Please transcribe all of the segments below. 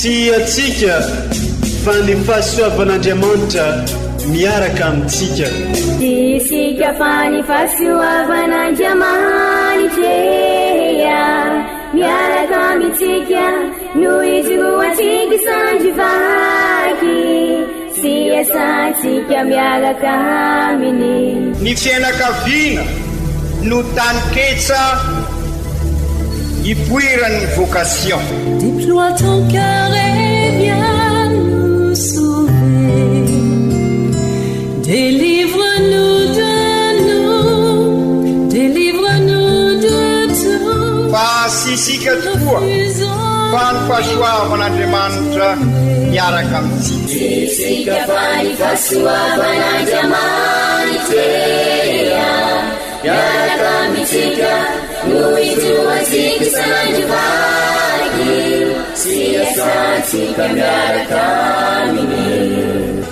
Tsy antsika fa ny fahasoavan'Andriamanitra miaraka amintsika. Tsy isika fa ny fahasoavan'Andriamanitra miaraka amintsika no ijoroantsika sandry vaky sy iasantsika miaraka aminy. Ny fianakaviana no taninketsa ipoiran'ny vocation. Déploie ton cœur et viens nous sauver. Délivre-nous de nous, délivre-nous de tout. Fa tsy isika tokoa fa ny fahasoavan'Andriamanitra miaraka amintsika. Tsy isika fa ny fahasoavan'Andriamanitra miaraka amintsika no ijoroantsika isan'andro vaky sy iasantsika miaraka aminy.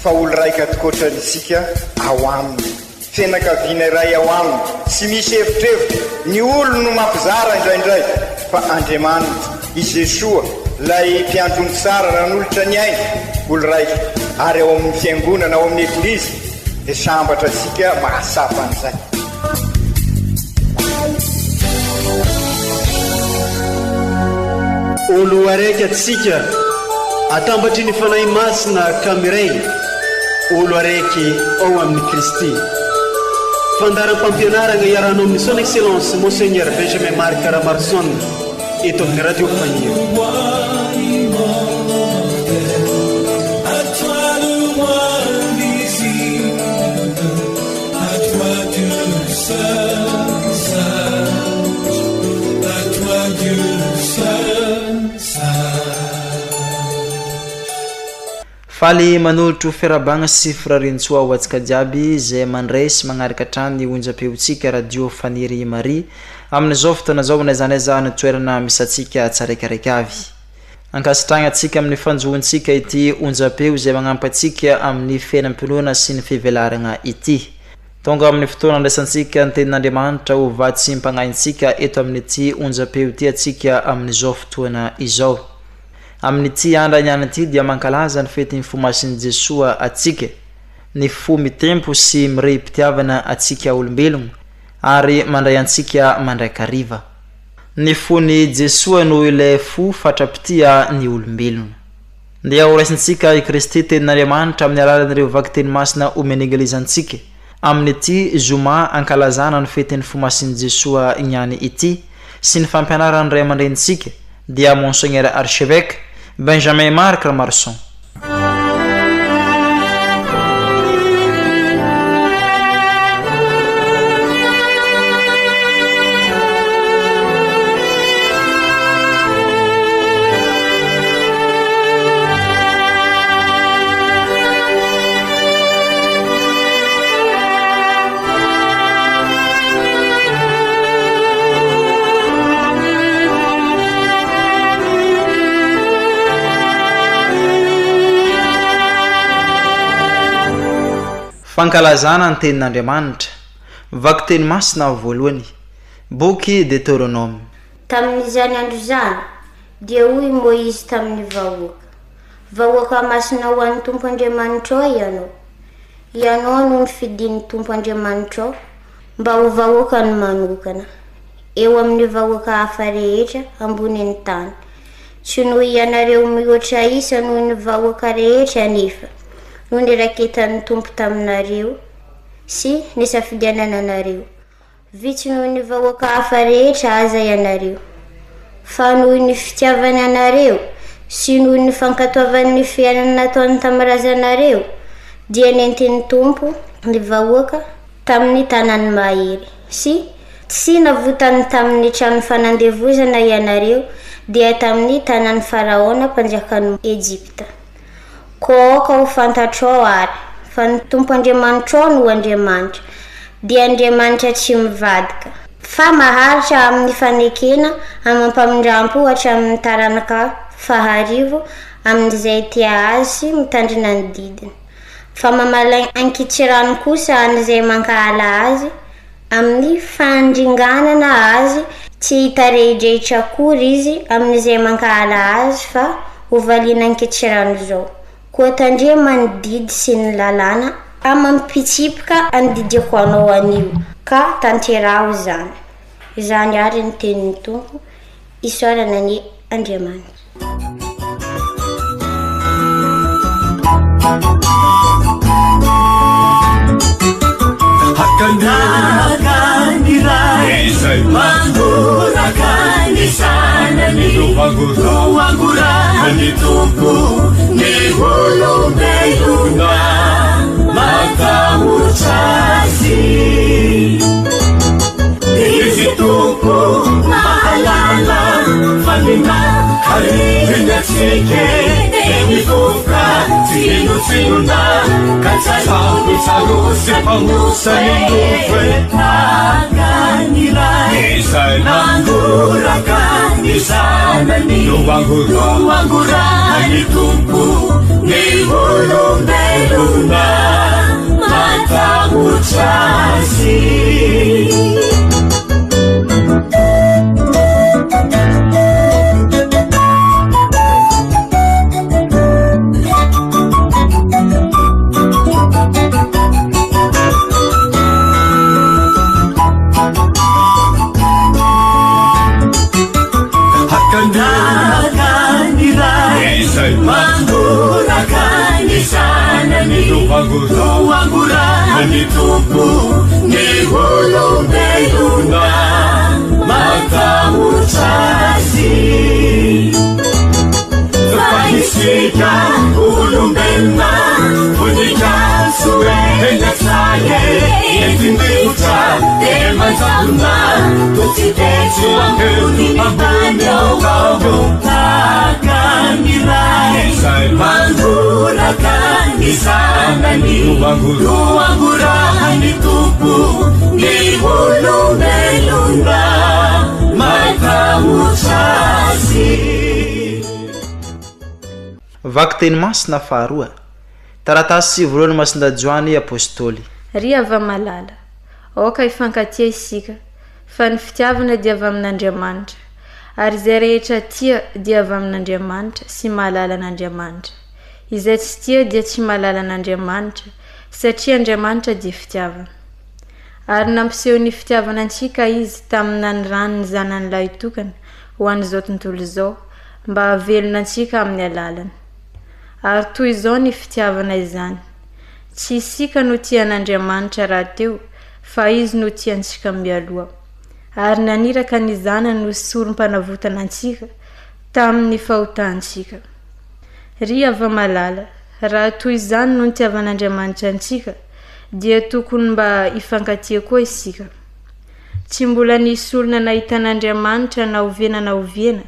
Fa olo raika tokoatrany isika ao aminy. Fianakaviana iray ao aminy, tsy misy evitrevitra, ny olony no mampizara indraindray, fa Andriamanitra, i Jesoa, ilay mpiandry omby tsara nanolotra ny ainy, olo raika, ary ao amin'ny Fiangonana, ao amin'ny Eglizy, dia sambatra isika mahatsapa an'izay. Olo araiky atsika atambatry ny Fanahy Masina ka miray olo araiky ao amin'i Kristy. Fandaharam-pampianaragna iarahanao amin'ny Son Excellence Monseigneur Benjamin Marc Ramaroson eto amin'ny Radio Faniry. Faly manolotro fiarahabagna sy firariantsoa ho antsika jiaby izay mandray sy magnaraka hatrany ny onjam-peontsika Radio Faniry Maria amin'izao fotoana izao n'aiza n'aiza ny toerana misy antsika tsaraikaraika avy. Ankasitrahagna antsika amin'ny fanjohontsika ity onjam-peo izay magnampy antsika amin'ny fiainam-pinoana sy ny fivelaragna ity. Tonga amin'ny fotoana andraisantsika ny Tenin'Andriamanitra ho vatsim-pagnahintsika eto amin'ity onjam-peo ity antsika amin'izao fotoana izao. Amin'ity andra niany ity dia mankalaza ny fetin'ny Fo Masin'i Jesoa antsika, ny fo mitempo sy mirehi-pitiavana antsika olombelogno ary mandray antsika mandraikariva. Ny fon'i Jesoa no ilay fo fatra-pitia ny olombelona. Ndeha horaisintsika i Kristy Tenin'Andriamanitra amin'ny alalan'ireo vakiteny masina omen'ny Eglizy antsika amin'ity zoma ankalazana ny fetin'ny Fo Masin'i Jesoa niany ity sy ny fampianaran'ny ray aman-drenintsika dia Monseigneur Archevêque Benjamin Marc Ramaroson. Fankalazana ny Tenin'Andriamanitra, Vakiteny masina voalohany, Boky Deteronoma. Tamin'izany andro izany, dia hoy i Môizy tamin'ny vahoaka, Vahoaka masina ho an'ny Tompo Andriamanitrao ianao. Ianao no nofidin'ny Tompo Andriamanitrao mba ho vahoakany manokana, eo amin'ny vahoaka hafa rehetra ambonin'ny tany. Tsy noho ianareo mihoatra isa noho ny vahoaka rehetra anefa no niraketan'ny Tompo taminareo sy nisafidianana anareo. Vitsy noho ny vahoaka hafa rehetra aza ianareo, fa noho ny fitiavany anareo sy noho ny fankatoavany ny fiainana nataony tamin'ny razanareo, dia nentin'ny Tompo ny vahoaka tamin'ny tanany mahery sy tsy navotany tamin'ny trano fanandevozana ianareo, dia tamin'ny tanan'i Faraona mpanjakan'i Ejipta. Koa aoka ho fantatrao àry fa ny Tompo Andriamanitrao no Andriamanitra, dia Andriamanitra tsy mivadika, fa maharitra amin'ny fanekena amam-pamindrampo hatramin'ny taranaka faharivo amin'izay tia Azy sy mitandrina ny didiny, fa mamaly an-kitsirano kosa an'izay mankahala Azy amin'ny fandringanana azy. Tsy hitarehidrehitra akory izy amin'izay mankahala azy fa hovaliana ankitsirano izao. Koa tandrema ny didy sy ny lalàna amam-pitsipika andidiako anao anio, ka tanteraho izany. Izany àry ny tenin'ny Tompo, isaorana anie Andriamanitra. Vakiteny masina faharoa, Taratasy voalohany Masindahy Joany Apostoly. Ry hava-malala, aoka hifankatia isika, fa ny fitiavana dia avy amin'Andriamanitra, ary izay rehetra tia dia avy amin'Andriamanitra sy mahalala an'Andriamanitra. Izay tsy tia dia tsy mahalala an'Andriamanitra, satria Andriamanitra dia fitiavana. Ary nampiseho ny fitiavana antsika Izy tamin'ny nanirahany ny Zanany Lahitokana ho an'izao tontolo izao, mba hahavelona antsika amin'ny alalany. Ary toy izao ny fitiavana izany, Tsy isika no tia an'Andriamanitra rahateo, fa Izy no tia antsika mialoha, ary naniraka ny Zanany ho sorom-panavotana antsika tamin'ny fahotantsika. Ry hava-malala, raha toy izany no nitiavan'Andriamanitra antsika, dia tokony mba hifankatia koa isika. Tsy mbola nisy olona nahita an'Andriamanitra na oviana na oviana,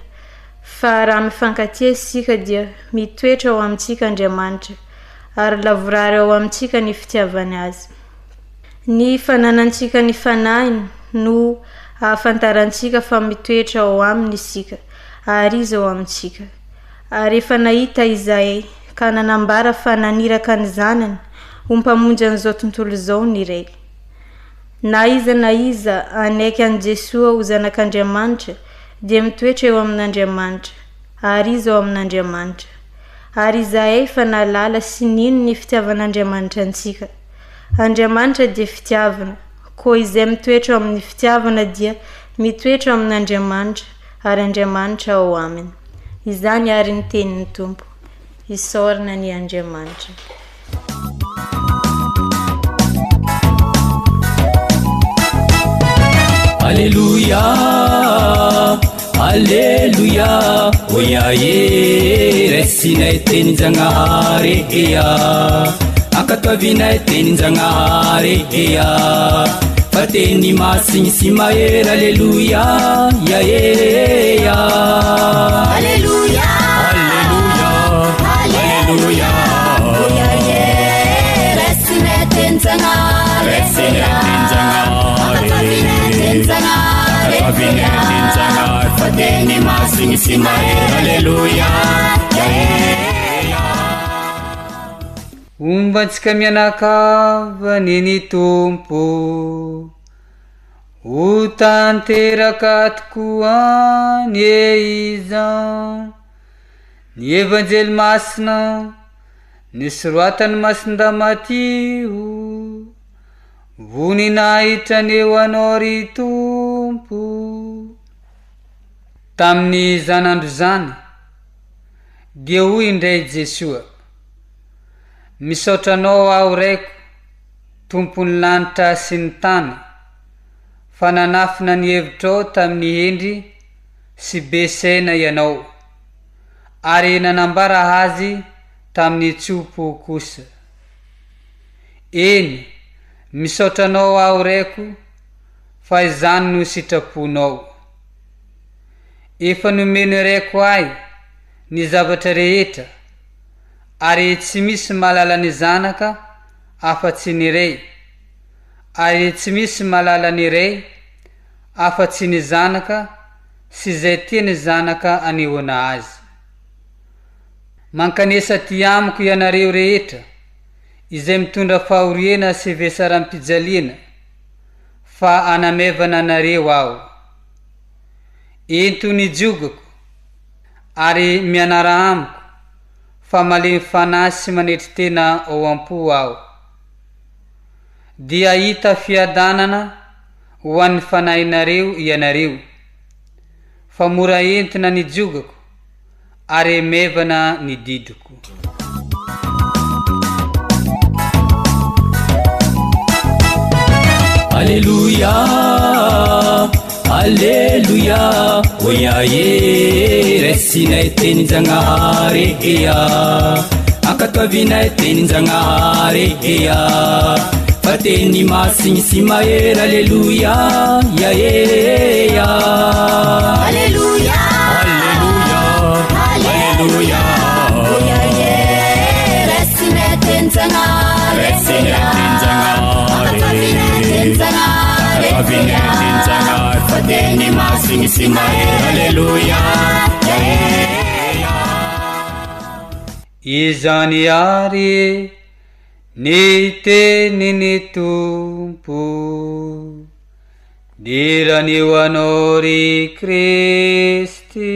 fa raha mifankatia isika dia mitoetra ao amintsika Andriamanitra, ary lavorary ao amintsika ny fitiavany Azy. Ny fananantsika ny Fanahiny no ahafantarantsika fa mitoetra ao Aminy isika, ary Izy ao amintsika. Ary efa nahita izahay ka nanambara fa naniraka ny Zanany ho Mpamonjy an'izao tontolo izao ny Ray. Na iza na iza hanaiky an'i Jesoa ho Zanak'Andriamanitra dia mitoetra eo amin'Andriamanitra, ary izy ao amin'Andriamanitra. Ary izahay efa nahalala sy nino ny fitiavan'Andriamanitra antsika. Andriamanitra dia fitiavana, koa izay mitoetra ao amin'ny fitiavana dia mitoetra ao amin'Andriamanitra, ary Andriamanitra ao aminy. Izany àry ny tenin'ny Tompo. Isaorana anie Andriamanitra. Aleloia, Aleloia, oia e, raisinay tenin-Jagnahary ea, ankatoavinay tenin-Jagnahary ea, fa teny masigny sy mahery, Aleloia, ia e ia. Aleloia, Aleloia, Aleloia, oia e, raisinay tenin-Jagnahary Raisinay ea, tenin-Jagnahary. ankatoavinay tenin-Jagnahary Ankatoavinay ea, tenin-Jagnahary, fa teny masigny sy mahery, Aleloia, ia e ia. Homba antsika mianakavy anie ny Tompo. Ho tanteraka tokoa anie izany. Ny Evanjely Masina nosoratan'i Masindahy Matio. Voninahitra anie ho Anao ry Tompo. Tamin'izany andro izany, dia hoy indray i Jesoa, Misaotra Anao aho Raiko, Tompon'ny lanitra sy ny tany, fa nanafina ny hevitrao tamin'ny hendry sy be saina Ianao, ary nanambara azy tamin'ny tso-po kosa. Eny, misaotra Anao aho Raiko, fa izany no sitraponao. Efa nomen'ny Raiko ahy ny zavatra rehetra, ary tsy misy mahalala ny Zanaka afa-tsy ny Ray, ary tsy misy mahalala ny Ray afa-tsy ny Zanaka sy izay tian'ny Zanaka anehoana Azy. Mankanesa aty amiko ianareo rehetra izay mitondra fahoriana sy vesaram-pijaliana, fa hanamevana anareo Aho. Ento ny jiogako, ary mianara amiko, fa malemy fanahy sy manetry tena ao am-po Aho. Dia hahita fiadanana ho an'ny fanahinareo ianareo, fa mora entina ny jiogako, ary maivana ny didiko. Aleloia, Aleloia, oia e, raisinay tenin-Jagnahary ea, ankatoavinay tenin-Jagnahary ea, fa teny masigny sy mahery, Aleloia, ia e ia. Aleloia, Aleloia, Aleloia, oia e, raisinay tenin-Jagnahary Raisinay tenin-Jagnahary. ankatoavinay tenin-Jagnahary Ankatoavinay tenin-Jagnahary, fa teny masigny sy mahery, Aleloia, ia e ia. Izany àry ny tenin'ny Tompo. Dera anie ho Anao ry Kristy.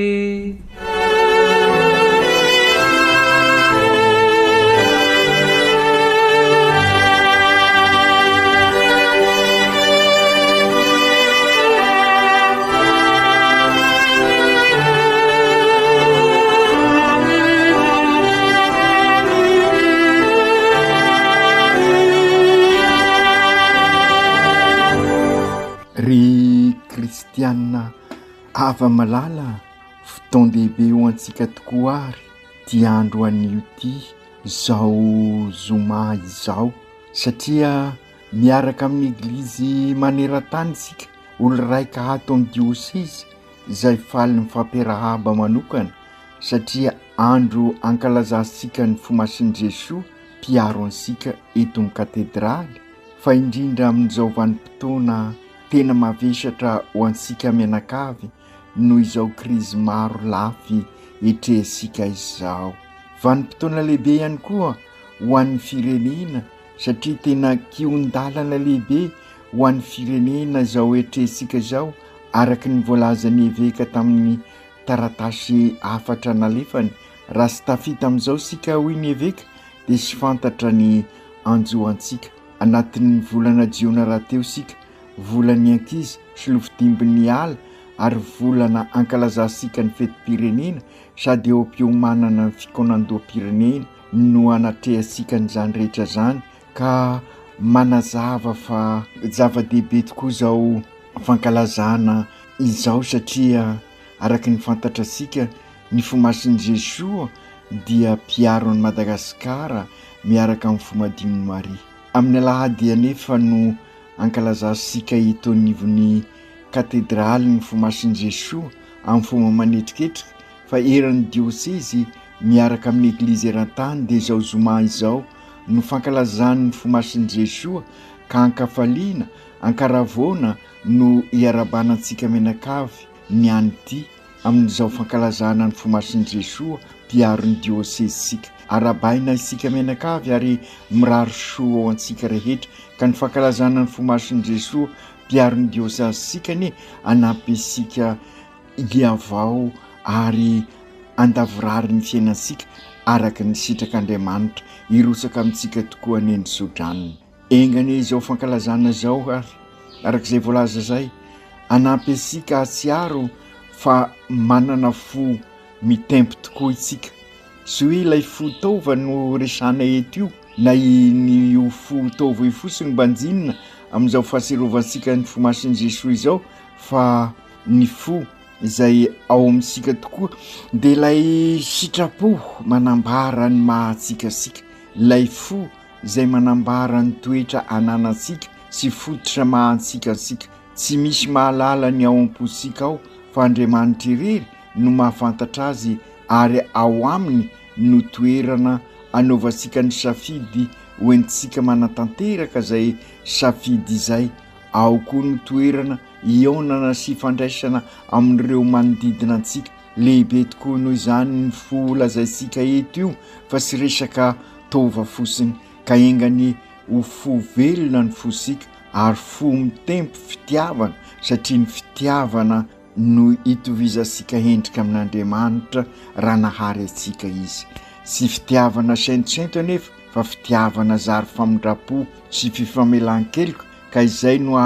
Ry kristiana hava-malala, fotoan-dehibe ho antsika tokoa àry ity andro anio ity, izao zoma izao, satria miaraka amin'ny Eglizy maneran-tany isika, olo-raika ato amin'ny diosezy izay faly mifampiarahaba manokana satria andro ankalazantsika ny Fo Masin'i Jesoa mpiaro antsika eto amin'ny katedraly, fa indrindra amin'izao vanim-potoana tena mavesatra ho antsika mianakavy noho izao krizy maro lafy etrehantsika izao. Vanim-potoana lehibe ihany koa ho an'ny firenena satria tena kihon-dalana lehibe ho an'ny firenena izao etrehantsika izao araka ny voalazan'ny eveka tamin'ny taratasy hafatra nalefany. Raha tsy tafita amin'izao isika hoy ny eveka dia tsy fantatra ny hanjo antsika. Anatin'ny volana jiona rahateo isika, volan'ny ankizy, solofodimbin'ny ala ary volana ankalazantsika ny fetim-pirenena sady eo am-piomanana ny fikaonandoham-pirenena no anatrehantsika an'izany rehetra izany ka manazava fa zava-dehibe tokoa izao fankalazana izao satria araka ny fantatrasika ny Fo Masin'i Jesoa dia mpiaro an'i Madagasikara miaraka amin'ny Fo Madion'i Maria. Amin'ny alahady anefa no ankalazasika eto anivon'ny Katedraly ny Fo Masin'i Jesoa amin'ny fomba manetriketrika fa eran'ny diosezy miaraka amin'ny Eglizy eran-tany dia izao zoma izao no fankalazany ny Fo Masin'i Jesoa ka ankafaliana, ankaravoana no iarabana antsika mianakavy ny an'ity amin'izao fankalazana ny Fo Masin'i Jesoa mpiaro ny diosezintsika. Arahabaina isika mianakavy ary mirary soa ho antsika rehetra ka ny fankalazana ny Fo Masin'i Jesoa. Mpiaro ny diosezintsika anie hanampy antsika hihavao ary handavorary ny fiainantsika araka ny sitrak'Andriamanitra. Hirotsaka amintsika tokoa anie ny tso-dranony. Enga anie izao fankalazana izao ary, araka izay voalaza izay, hanampy antsika hahatsiaro fa manana fo mitempo tokoa isika. Tsy hoe ilay fo taova no resahana eto io, na ny io fo taova io fotsiny banjinina amin'izao fahatsiarovantsika ny fo masin'i Jesoa izao, fa ny fo izay ao amintsika tokoa dia ilay sitrapo manambara ny maha antsika antsika, ilay fo izay manambara ny toetra ananantsika sy fototra maha antsika antsika. Tsy misy mahalala ny ao am-pontsika ao fa Andriamanitra irery no mahafantatra azy ary ao aminy no toerana anaovantsika ny safidy hoentintsika manatanteraka izay safidy izay. Ao koa no toerana hihaonana sy hifandraisana amin'ireo manodidina antsika. Lehibe tokoa noho izany ny fo lazaintsika eto io fa tsy resaka taova fotsiny ka enga anie ho fo velona ny fosika ary fo mitempo fitiavana satria ny fitiavana no itovizantsika endrika amin'Andriamanitra raha nahary antsika Izy. Tsy fitiavana sentosento anefa fa fitiavana zary famindram-po sy fifamelan-keloka ka izay no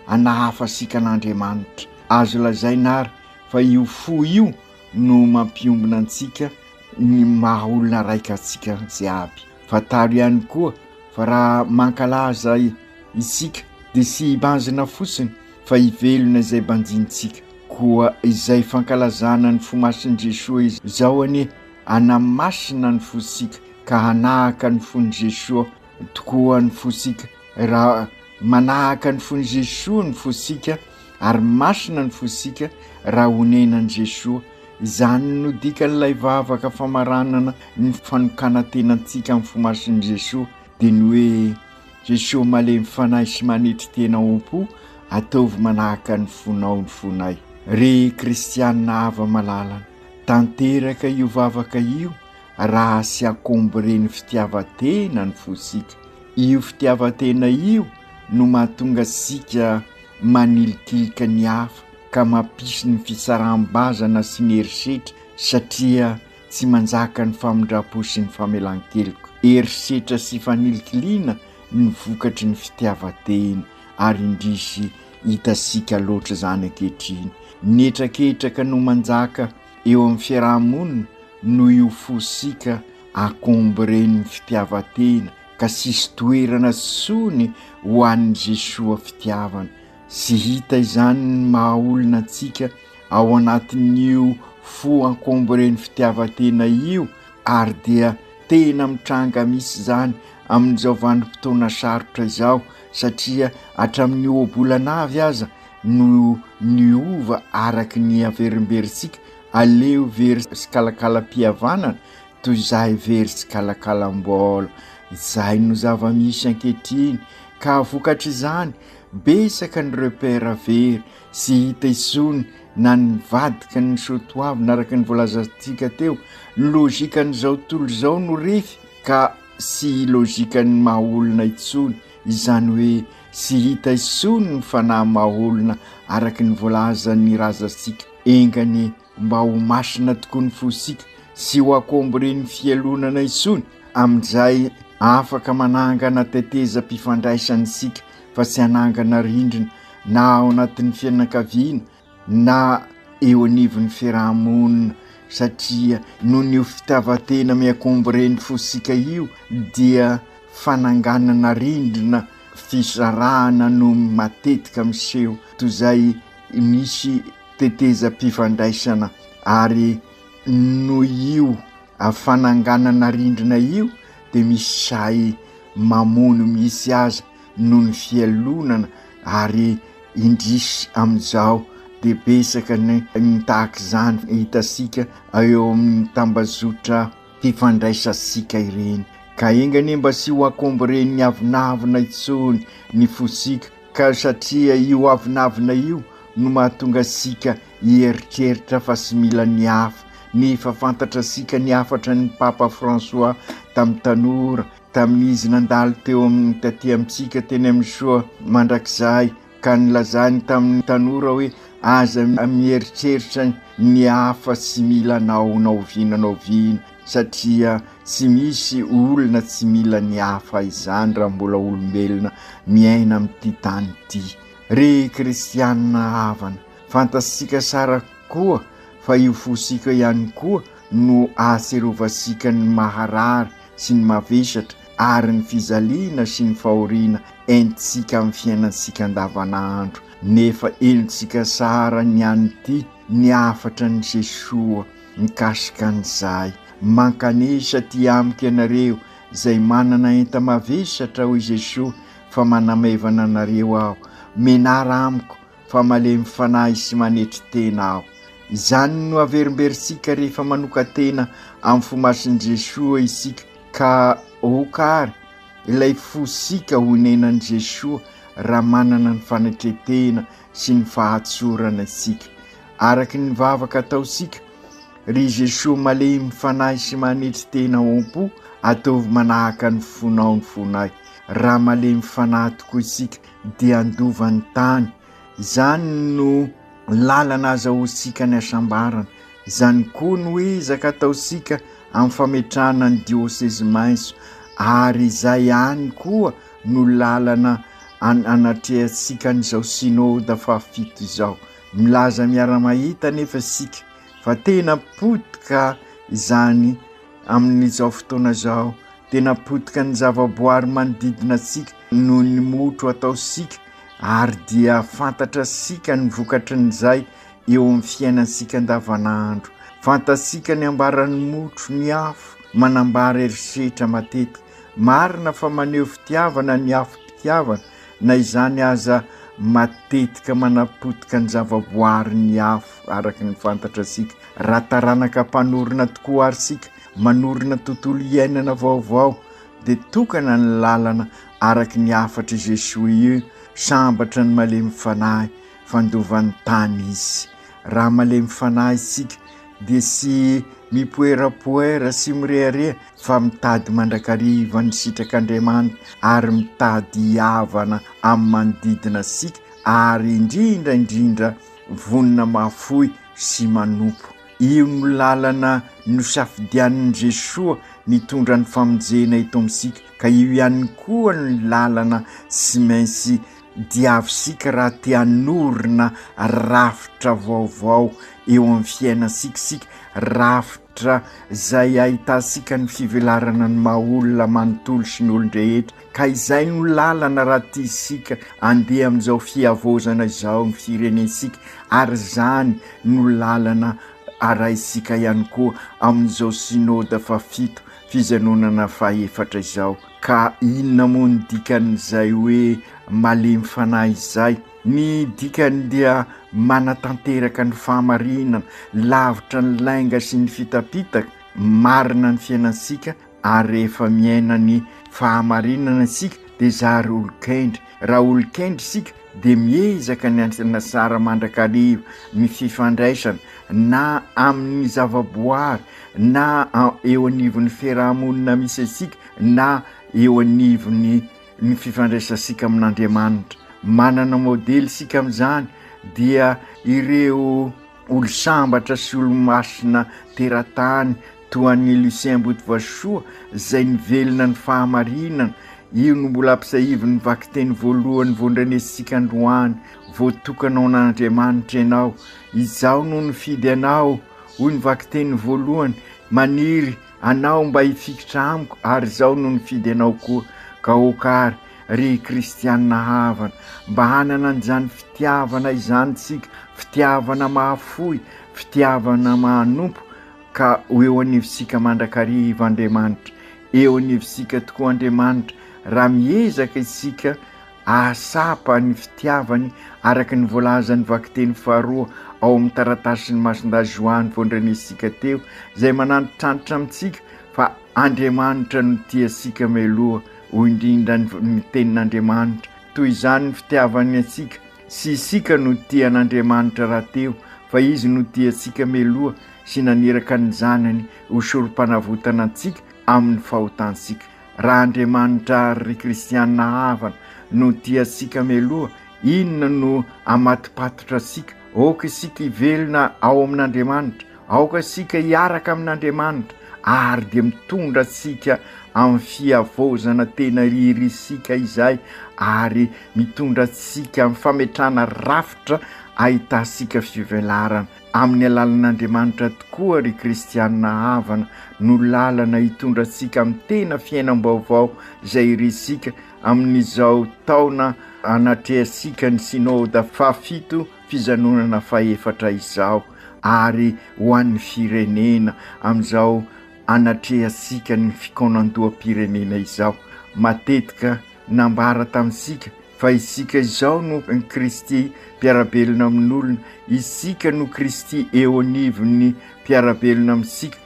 anahafantsika an'Andriamanitra. Azo lazaina ary fa io fo io no mampiombona antsika ny maha olona raika antsika jiaby. Fantaro ihany koa fa raha mankalaza isika dia tsy hibanjina fotsiny fa hivelona izay banjinintsika. Koa izay fankalazana ny fo masin'i Jesoa izao anie hanamasina ny fontsika ka hanahaka ny fon'i Jesoa tokoa ny fontsika. Raha manahaka ny fon'i Jesoa ny fontsika ary masina ny fontsika raha onenan'i Jesoa. Izany no dikan'ilay vavaka famaranana ny fanokanan-tenantsika amin'ny fo masin'i Jesoa, dia ny hoe, Jesoa malemy fanahy sy manetry tena ao am-po, ataovy manahaka ny fonao ny fonay. Ry kristianina hava-malalana, tanteraka io vavaka io raha tsy encombrer-n'ny fitiavan-tena ny fontsika. Io fitiavan-tena io no mahatonga antsika manilikilika ny hafa ka mampisy ny fisaraham-bazana sy ny herisetra satria tsy manjaka ny famindram-po sy ny famelan-keloka. Herisetra sy fanilikiliana ny vokatry ny fitiavan-tena ary indrisy hitantsika loatra izany ankehitriny. Ny hetraketraka no manjaka eo amin'ny fiaraha-monina noho io fosika encombren'ny fitiavan-tena ka tsisy toerana tsony ho an'i Jesoa fitiavana. Tsy hita izany ny maha olona antsika ao anatin'io fo encombren'ny fitiavan-tena io ary dia tena mitranga mihitsy izany amin'izao vanim-potoana sarotra izao satria hatramin'ny ohabolana avy aza no niova araka ny averimberintsika, aleo very tsikalakalam-pihavanana toy izay very tsikalakalam-bola. Izay no zava-misy ankehitriny ka vokatr'izany betsaka ny repère very sy hita intsony na nivadika ny soatoavina araka ny voalazantsika teo, ny logikan'izao tontolo izao no refy ka sy logikan'ny maha olona intsony, izany hoe tsy hita intsony ny fanahy maha olona araka ny voalazan'ny razantsika. Enga anie mba ho masina tokoa ny fosika sy ho encombren'ny fialonana intsony, amin'izay afaka manangana tetezam-pifandraisana isika fa tsy hanangana rindrina na ao anatin'ny fianakaviana na eo anivon'ny fiaraha-monina satria noho ny io fitiavan-tena mi-encombrer ny fosika io dia fananganana rindrina fisarahana no matetika miseho toy izay misy tetezam-pifandraisana ary noho io fananganana rindrina io dia misy sahy mamono mihitsy aza noho ny fialonana ary indrisy amin'izao dia betsaka ny ny tahaka izany hitantsika eo amin'ny tambazotra fifandraisantsika ireny ka enga anie mba tsy ho encombren'ny avonavona intsony ny fosika ka satria io avonavona io no mahatonga antsika hieritreritra fa tsy mila ny hafa nefa fantatra antsika ny hafatra ny Papa François tamin'ny tanora tamin'izy nandalo teo amin'ny taty amintsika teny amin'ny soa mandrakizay. ka nilazany tamin'ny tanora hoe aza mieritreritra ny hafa tsy mila anao na oviana na oviana satria tsy misy olona tsy mila ny hafa izany raha mbola olombelona miaina amin'ity tany ity. Ry kristianina havana, fantatsika tsara koa fa io fosika ihany koa no ahatsiarovantsika ny maharary sy ny mavesatra ary ny fijaliana sy ny fahoriana entintsika amin'ny fiainantsika andavanandro, nefa henontsika tsara ny an'ity ny hafatra an'i Jesoa mikasika an'izay, Mankanesa aty amiko ianareo izay manana enta-mavesatra, hoy Jesoa, fa manamaivana anareo aho, menara amiko fa malemy fanahy sy manetry tena aho. Izany no averimberintsika rehefa manokan-tena amin'ny fo masin'i Jesoa isika, ka aoka àry ilay fosika honenan'i Jesoa raha manana ny fanetren-tena sy ny fahatsorana isika. Araka ny vavaka ataontsika, Ry Jesoa malemy fanahy sy manetry tena ao am-po, ataovy manahaka ny fonao ny fonay. Raha malemy fanahy tokoa isika dia handova ny tany. Izany no lalana azahoantsika ny hasambarana. Izany koa no ezaka ataontsika amin'ny fametrahana ny diosezy maitso ary izay ihany koa no lalana anatrehantsika an'izao synoda fahafito izao. Milaza miara-mahita anefa isika fa tena potika izany amin'izao fotoana izao. Tena potika ny zavaboary manodidina antsika noho ny motro ataontsika ary dia fantatrasika ny vokatrin'izay eo amin'ny fiainantsika andavanandro. Fantatsika ny ambaran'ny motro, ny afo, manambara herisetra matetika. Marina fa maneho fitiavana ny afom-pitiavana, na izany aza matetika manapotika ny zavaboary ny afo araka ny fantatrasika. Raha taranaka mpanorina tokoa ary isika, manorina tontolo iainana vaovao dia tokana ny lalana araka ny hafatr'i Jesoa io, sambatra ny malemy fanahy fandova ny tany izy. Raha malemy fanahy isika dia tsy mipoerapoera sy mirehareha fa mitady mandrakariva ny sitrak'Andriamanitra ary mitady hihavana amin'ny manodidina antsika ary indrindra indrindra vonona mahafoy sy manompo. Io no lalana nosafidianin'i Jesoa nitondra ny famonjena eto amintsika, ka io ihany koa no lalana tsy maintsy diavintsika raha te hanorina rafitra vaovao eo amin'ny fiainantsika isika, rafitra izay ahitantsika ny fivelarana ny maha olona manontolo sy ny olon-drehetra, ka izay no lalana raha tiantsika andeha amin'izao fihavaozana izao ny firenentsika, ary izany no lalana arahintsika ihany koa amin'izao Synoda fahafito fijanonana fahefatra izao. Ka inona moa ny dikan'izay hoe malemy fanahy izay? Ny dikany dia manatanteraka ny fahamarinana, lavitra ny lainga sy ny fitapitaka, marina ny fiainantsika ary rehefa miaina ny fahamarinana isika dia zary olon-kendry. Raha olon-kendry isika dia miezaka ny hanasara mandrakariva ny fifandraisana na amin'ny zavaboary na eo anivon'ny fiarahamonina misy antsika na eo anivon'ny ny fifandraisantsika amin'Andriamanitra. Manana modely isika amin'izany dia ireo olo-sambatra sy olo-masina teratany toa an'i Lucien Botovasoa izay nivelona ny fahamarinana. Io no mbola ampisahivin'ny vakiteny voalohany voandrenesintsika androany, Voatokana ho an'Andriamanitra ianao. Izaho no nifidy anao, hoy ny vakiteny voalohany, maniry anao mba hifikitra amiko ary izaho no nifidy anao koa. Ka aoka àry, ry kristiana havana, mba hanana an'izany fitiavana izany isika, fitiavana mahafoy, fitiavana manompo, ka ho eo anivontsika mandrakariva Andriamanitra. Eo anivontsika tokoa Andriamanitra raha miezaka isika hahatsapa ny fitiavany araka ny voalazan'ny vakiteny faharoa ao amin'ny taratasin'i Masindahy Joany vao nandrenesintsika teo, izay manantitrantitra amintsika fa Andriamanitra no tia antsika mialoha, hoy indrindra ny tenin'Andriamanitra. Toy izany ny fitiavany antsika, tsy isika no tia an'Andriamanitra rahateo, fa Izy no tia antsika mialoha sy naniraka ny Zanany ho sorom-panavotana antsika amin'ny fahotantsika. Raha Andriamanitra ary ry kristiana havana no tia antsika mialoha, Inona no hamatopatotra antsika? Aoka isika hivelona ao amin'Andriamanitra, aoka isika hiaraka amin'Andriamanitra, ary dia mitondra antsika amin'ny fihavaozana tena irisika izay, ary mitondra antsika amin'ny fametrahana rafitra ahitantsika fivelarana. Amin'ny alalan'Andriamanitra tokoa, ry kristiana havana, no lalana hitondra antsika amin'ny tena fiainam-baovao izay irisika amin'izao taona anatrehantsika ny Synoda fahafito fijanonana fahefatra izao ary ho an'ny firenena amin'izao anatrehantsika ny fikaonandoham-pirenena izao. Matetika nambara tamintsika fa isika izao no Kristy mpiara-belona amin'olona, isika no Kristy eo anivon'ny mpiara-belona amintsika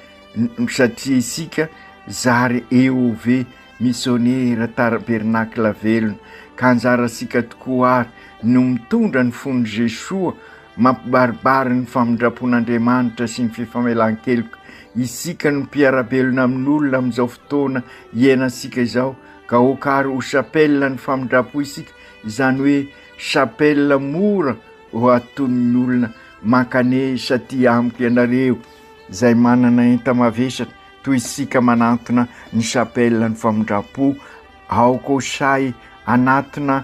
satria isika zary EOV Misionera Tarbernakla velona, ka anjarantsika tokoa àry no mitondra ny fon'i Jesoa mampibaribary ny famindram-pon'Andriamanitra sy ny fifamelan-keloka. Isika no mpiara-belona amin'olona amin'izao fotoana iainantsika izao, ka aoka àry ho chapelle ny famindram-po isika, izany hoe chapelle mora ho atonin'ny olona, mankanesa aty amiko ianareo izay manana enta-mavesatra, Toy isika manantona ny chapelle ny famindram-po, aoka ho sahy hanatona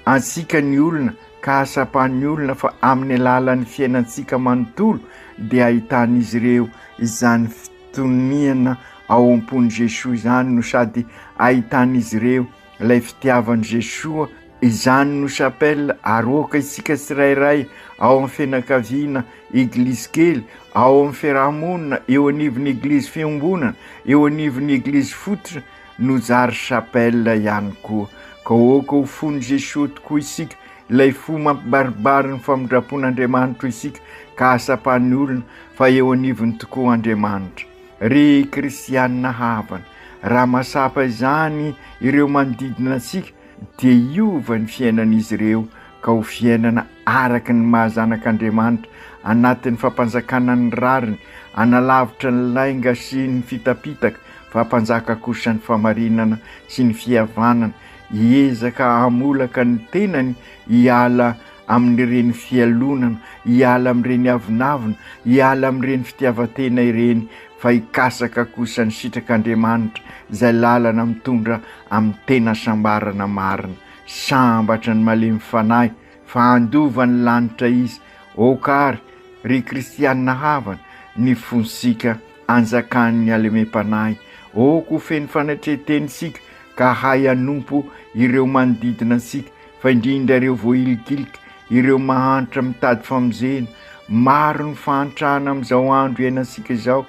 antsika ny olona ka hahasapan'ny olona fa amin'ny alalan'ny fiainantsika manontolo dia ahitan'izy ireo izany fitoniana ao am-pon'i Jesoa izany no sady ahitan'izy ireo ilay fitiavan'i Jesoa, izany no chapelle ary aoka isika tsirairay ao amin'ny fianakaviana, eglizy kely, ao amin'ny fiaraha-monina, eo anivon'ny eglizy fiombonana, eo anivon'ny eglizy fototra no zary chapelle ihany koa. Ka aoka ho fon'i Jesoa tokoa isika, ilay fo mampibaribary ny famindram-pon'Andriamanitra isika ka hahasapan'ny olona fa eo anivony tokoa Andriamanitra. Ry kristianina havana, raha mahasapa izany ireo manodidina antsika dia hiova ny fiainan'izy ireo ka ho fiainana araka ny maha zanak'Andriamanitra, anatin'ny fampanjakana ny rariny, hanalavitra ny lainga sy ny fitapitaka fa hampanjaka kosa ny famarinana sy ny fihavanana, hiezaka hamolaka ny tenany hiala amin'ireny fialonana, hiala amin'ireny avonavona, hiala amin'ireny fitiavan-tena ireny, fa hikasaka kosa ny sitrak'Andriamanitra, izay lalana mitondra amin'ny tena sambarana marina. Sambatra ny malemy fanahy, fa handova ny lanitra izy. Aoka àry, ry kristiana havana, ny fonsika hanjakan'ny halemem-panahy. Aoka ho feno fanetren-tena isika, ka hahay hanompo ireo manodidina antsika, fa indrindra ireo voahilikilika, ireo mahantra mitady famonjena. Maro ny fahantrana amin'izao andro iainantsika izao,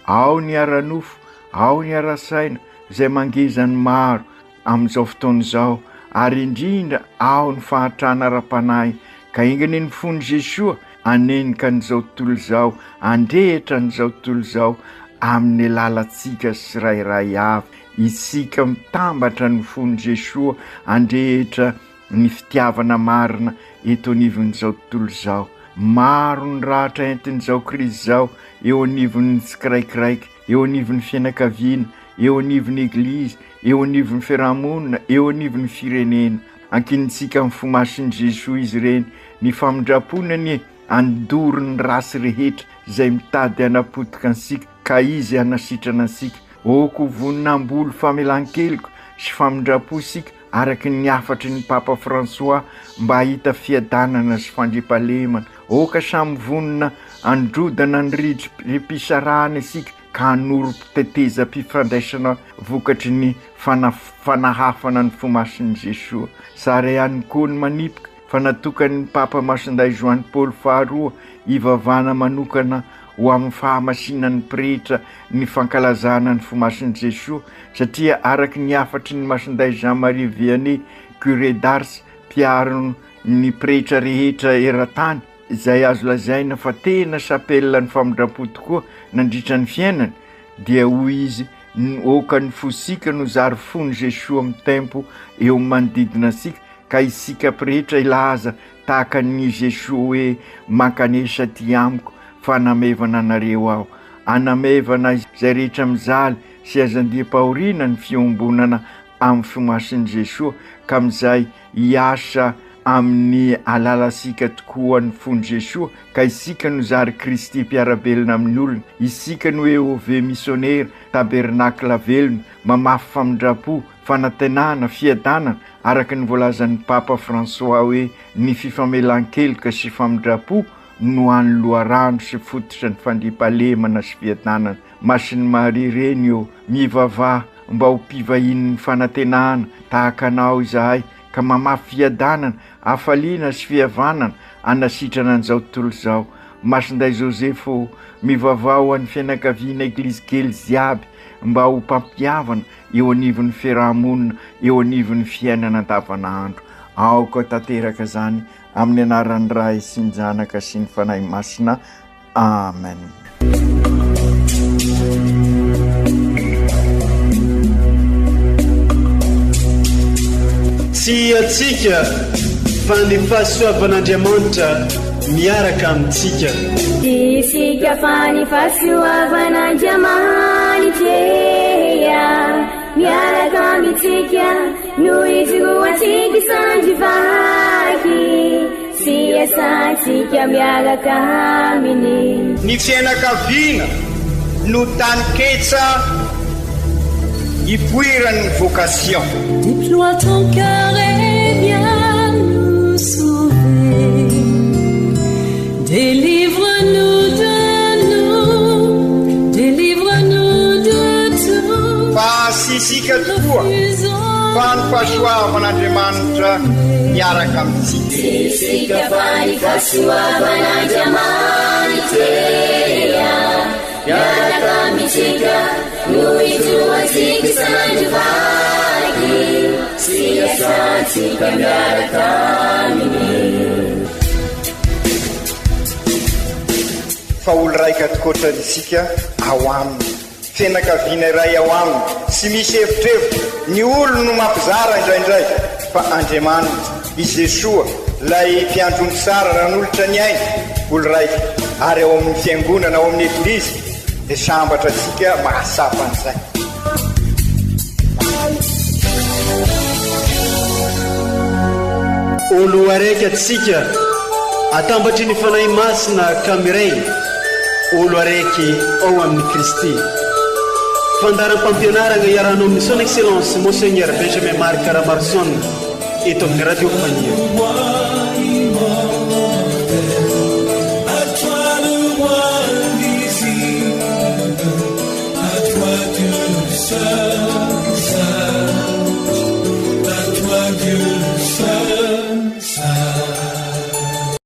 ao ny ara-nofo, ao ny ara-tsaina, izay mangeza ny maro amin'izao fotoana izao, ary indrindra ao ny fahantrana ara-panahy, ka enga anie ny fon'i Jesoa hanenika an'izao tontolo izao, handrehitra an'izao tontolo izao amin'ny alalantsika tsirairay avy. Isika mitambatra ny fon'i Jesoa handrehitra ny fitiavana marina eto anivon'izao tontolo izao. Maro ny ratra entin'izao krizy izao eo anivon'ny tsikiraikiraiky, eo anivon'ny fianakaviana, eo anivon'ny Eglizy, eo anivon'ny fiarahamonina, eo anivon'ny firenena. Ankinintsika amin'ny fo masin'i Jesoa izy ireny. Ny famindram-pony anie Handoro ny ratsy rehetra izay mitady hanapotika antsika ka Izy hanasitrana antsika. Aoka ho vonona hamboly famelan-keloka sy famindram-po isika araka ny hafatry ny Papa Fransoà mba hahita fiadanana sy fandriampahalemana. Aoka samy vonona handrodana ny rindrim-pisarahana isika ka hanorim-pitetezam-pifandraisana vokatry ny fanahafana ny fo masin'i Jesoa. Tsara ihany koa ny manipika fa natokan'ny Papa Masindahy Joany Paoly faharoa hivavahana manokana ho amin'ny fahamasinan'ny pretra ny fankalazana ny Fo Masin'i Jesoa satria araka ny hafatry ny Masindahy Jean Marie Vianney, curé d'Ars, mpiaro ny pretra rehetra eran-tany, izay azo lazaina fa tena chapelle ny famindram-po tokoa nandritra ny fiainany, dia hoy izy, Aoka ny fosika no zary fon'i Jesoa mitempo eo amin'ny manodidina antsika, ka isika pretra hilaza tahaka an'i Jesoa hoe, Mankanesa aty amiko fa hanamevana anareo aho. Hanamevana izay rehetra mijaly sy azandiam-pahoriana ny fiombonana amin'ny fo masin'i Jesoa, ka amin'izay hiasa. amin'ny alalantsika tokoa ny fon'i Jesoa ka isika no zary Kristy mpiara-belona amin'ny olona, isika no EOV misionera, tabernakla velona, mamafy famindram-po, fanantenana, fiadanana, araka ny voalazan'ny Papa François hoe ny fifamelan-keloka sy famindram-po no hany loharano sy fototra ny fandriampahalemana sy fiadanana. Masin'i Maria Reny ô, mivavaha mba ho mpivahinin'ny fanantenana tahaka anao izahay ka mamafy fiadanana, hafaliana sy fihavanana hanasitrana an'izao tontolo izao. Masindahy Joseph ô, mivavaha ho an'ny fianakaviana Eglizy kely jiaby mba ho mpampihavana eo anivon'ny fiaraha-monina, eo anivon'ny fiainana andavanandro. Aoka ho tanteraka izany amin'ny anaran'ny Ray sy ny Zanaka sy ny Fanahy Masina. Amen. Tsy antsika fa ny fahasoavan'Andriamanitra miaraka amintsika. Tsy isika fa ny fahasoavan'Andriamanitra miaraka amintsika no ijoroantsika sandry vaky. Sy iasantsika miaraka aminy. Ny fiainakaviana no taninketsa ipoiran'ny vocation. Déploie ton cœur et viens nous sauver. Délivre-nous de nous, délivre-nous de tout. Fa tsy isika tokoa fa ny fahasoavan'Andriamanitra miaraka amintsika. Tsy isika fa ny fahasoavan'Andriamanitra miaraka amintsika no ijoroantsika isan'andro vaky sy iasantsika miaraka aminy. Fa olo raika tokoatra isika ao aminy. Fianakaviana iray ao aminy, tsy misy evitrevitra, ny olony no mampizara indraindray, fa Andriamanitra, i Jesoa, ilay mpiandry omby tsara nanolotra ny ainy, olo raika, ary ao amin'ny Fiangonana, ao amin'ny Eglizy, dia sambatra antsika mahatsapa an'izay. Olo araiky atsika atambatry ny Fanahy Masina ka miray olo araiky ao amin'i Kristy. Fandaharam-pampianaragna iarahanao amin'ny Son Excellence Monseigneur Benjamin Marc Ramaroson eto amin'ny Radio Faniry.